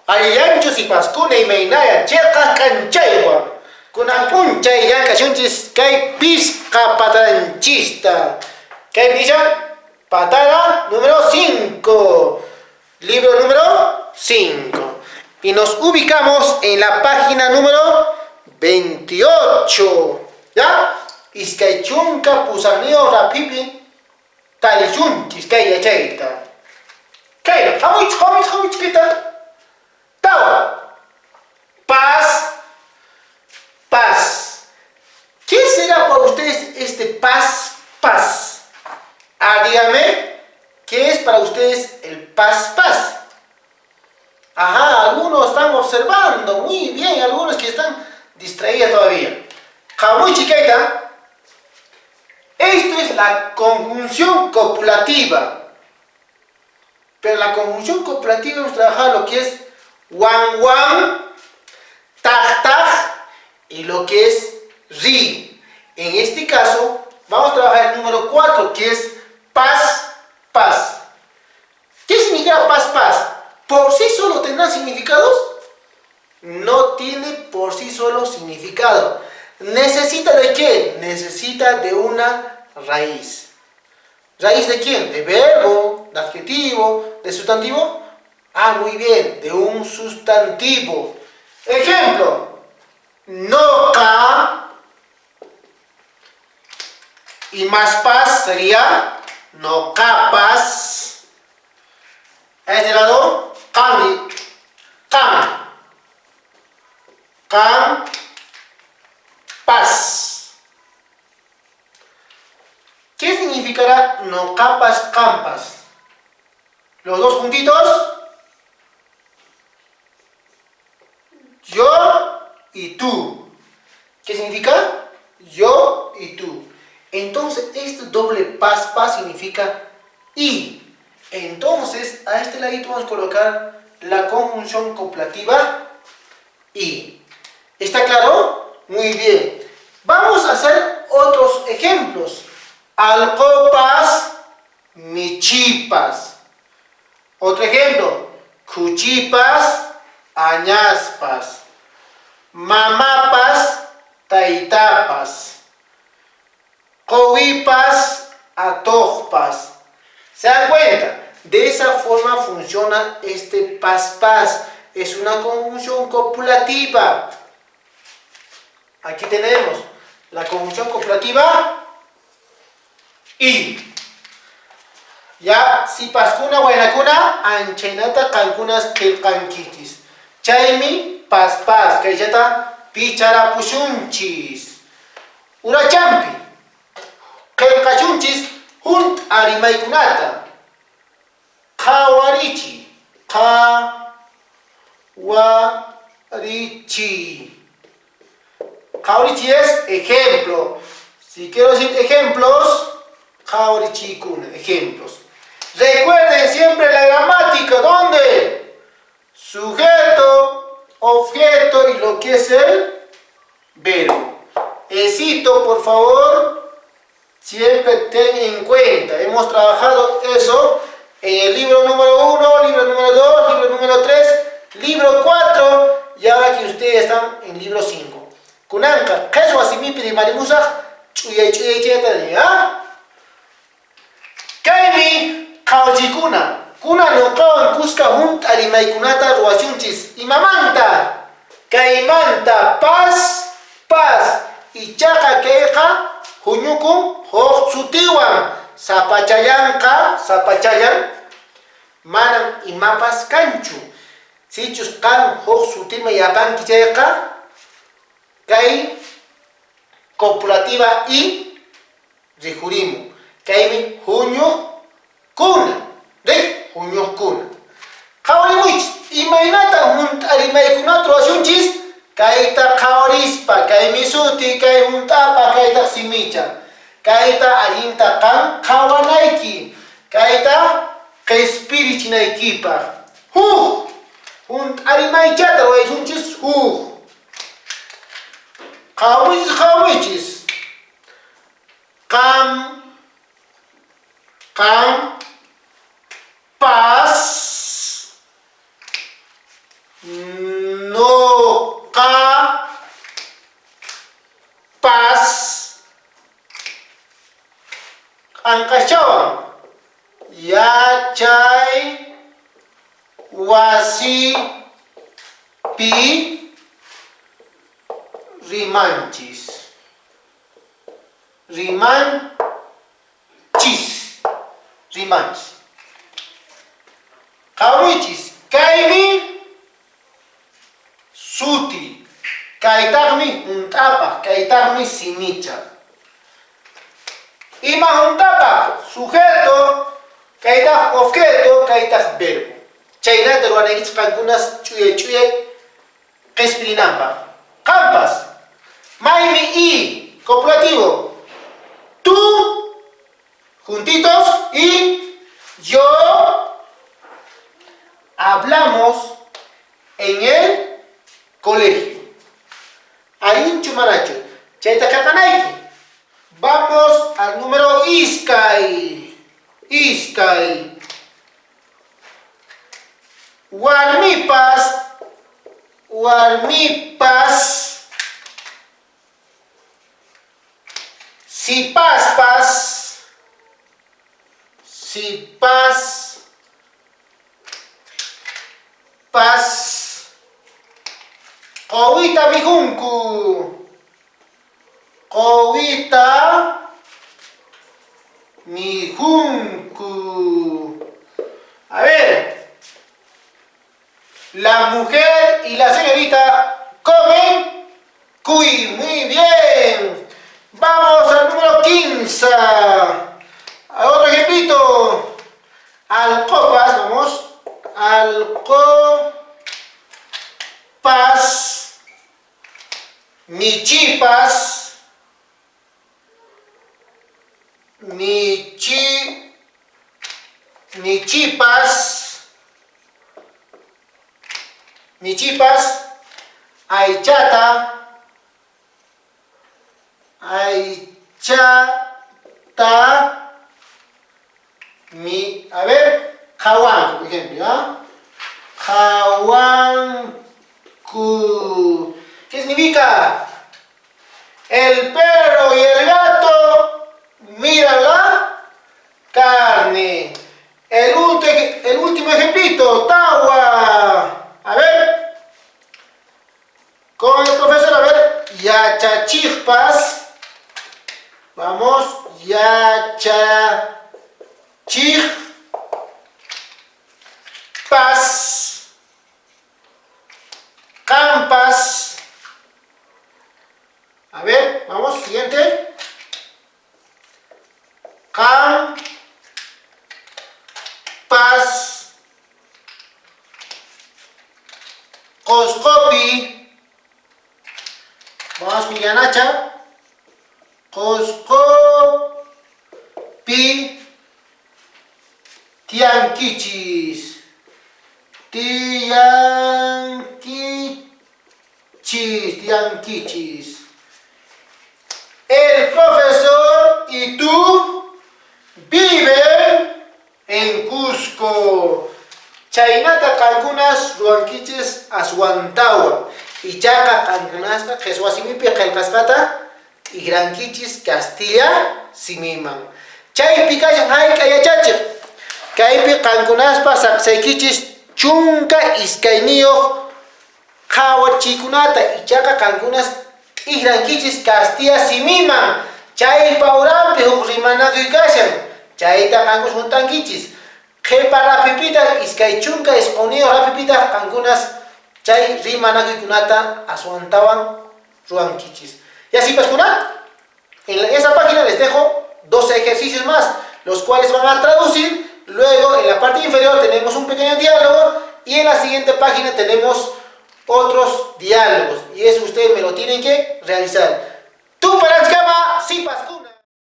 Allillanchu sipaskuna imaynaya cheqaq k'anchaywan. Kunan p'unchay llank'ashunchis kay pisqa pataranchista. Kay pisha patara número 5. Libro número 5. Y nos ubicamos en la página número 28. ¿Ya? Iskay chunka pusaqniyuq raphipi tarishunchis kay yachayta. Kayna, hamuychik, hamuychik, hamuychik kayta. Tawa. Paz, paz. ¿Qué será para ustedes este paz, paz? Ah, dígame, ¿qué es para ustedes el paz, paz? Ajá, algunos están observando, muy bien, algunos que están distraídos todavía. Hamuychik kayta. Esto es la conjunción copulativa. Pero la conjunción copulativa hemos trabajado lo que es wan wan, taj taj y lo que es ri. En este caso vamos a trabajar el número 4 que es pas pas. ¿Qué significa pas pas? ¿Por sí solo tendrá significados? No tiene por sí solo significado. ¿Necesita de qué? Necesita de una raíz. ¿Raíz de quién? ¿De verbo? ¿De adjetivo? ¿De sustantivo? Ah, muy bien, de un sustantivo. Ejemplo, noqa y más pas sería noqapas. A este lado, qan, qan, qan, pas. ¿Qué significará noqapas, qampas? Los dos juntitos. Yo y tú. ¿Qué significa? Yo y tú. Entonces, este doble pas, pas significa y. Entonces, a este ladito vamos a colocar la conjunción copulativa y. ¿Está claro? Muy bien. Vamos a hacer otros ejemplos. Allqupas, michipas. Otro ejemplo. Khuchipas, añaspas. Mamapas, taytapas. Quwipas, atuqpas. ¿Se dan cuenta? De esa forma funciona este pas-pas. Es una conjunción copulativa. Aquí tenemos la conjunción copulativa y. Ya, sipaskuna waynakuna anchaynata qamkunas qillqankichis. Chaymi pas-pas kayllata picharapushunchis. Urachampi qillqashunchis hunt'a rimaykunata. Qhawarichiy, qha-wa-ri-chiy. Qhawarichiy es ejemplo. Si quiero decir ejemplos, qhawarichiykuna, ejemplos. Recuerden siempre la gramática, ¿dónde? Sujeto, objeto y lo que es el verbo. Esito, por favor, siempre ten en cuenta. Hemos trabajado eso en el libro número 1, libro número 2, libro número 3, libro 4 y ahora que ustedes están en libro 5. Kunanqa, qheswa simipi rimarimusaq ch'uyay ch'uyay chayta ah? Kaymi qhawachikuna. Kuna nuqawan kuska hunt'a rimaykunata ruwashunchis. Imamanta? Kaymanta pas, pas. Ichaqa kayqa huñukun huk sutiwan. Sapachallanqa, sapachallan, manan imapas kanchu. Sichus qan huk sutiman yapanki chayqa, kay copulativa y rikhurimun. Kaymi huñuqkuna. Rik, huñuqkuna. Qhawarimuychis, imaynatan hunt'a rimaykunata ruwasunchis? Kayta qhawarispa, kaymi suti, kay hunt'apa, kaytaq simicha. Kayta allinta qan qhawanayki. Kayta qispirichinaykipaq. Huk hunt'a rimaychata ruwaysunchis huk. Qhawamuychis, qhawamuychis. Qam, qam, pas. Anqaschawan. Yachay wasipi rimanchis. Rimanchis. Rimanchis. Qawrichis. Kaymi suti. Kaytaqmi hunt'apaq, kaytaqmi simicha. Ima hunt'apaq? Sujeto, kaytaq objeto, kaytaq verbo. Chaynata ruwanaykichis qankunas ch'uyay ch'uyay qhispirinanpaq. Qampas, maymi i, copulativo, tú, juntitos, y yo hablamos en el colegio. Allinchu manachu? Chayta qillqanayki. Vamos al número iskay. Iskay. Warmipas, warmipas, sipaspas, sipas, pas, quwita mikhunku, quwita mikhunku. A ver, la mujer y la señorita comen cuy. Muy bien. Vamos al número 15. A otro ejemplito. Alcopas, vamos. Alcopas. Michipas. Michi, michipas. Michipas. Aychata. Aychata. Mi, a ver, qhawanku, por ejemplo, ¿ah? Qhawanku. ¿Qué significa? El perro y el gato miran la carne. El último ejemplito, tawa. A ver, con el profesor, a ver, yachachijpas. Vamos, yachachijpas. Campas. A ver, vamos, siguiente. Campas. Coscopi. Vamos con Yanacha. Coscopi. Tianquichis. Tianquichis. Tianquichis. El profesor y tú viven en Cusco. Chaynata qankunas ruwankichis aswantawan. Ichaqa qankunasqa qhichwa simipi qillqasqata t'ikrankichis kastilla simiman. Chaypi kashan hayk'a yachachiq. Kaypi qankunaspa saqsaykichis 12 qhawachikunata ichaqa qankunas t'ikrankichis kastilla simiman. Chaypa uranpi huk rimanakuy kashan. Chayta qankunas juntankichis. Qhipa rapipita 29 rapipita qankunas chay rimanakuykunata aswantawan ruwankichis. Y así pues, en esa página les dejo 12 ejercicios más, los cuales van a traducir. Luego en la parte inferior tenemos un pequeño diálogo y en la siguiente página tenemos otros diálogos. Y eso ustedes me lo tienen que realizar. Tuparanchkama, sipaskuna.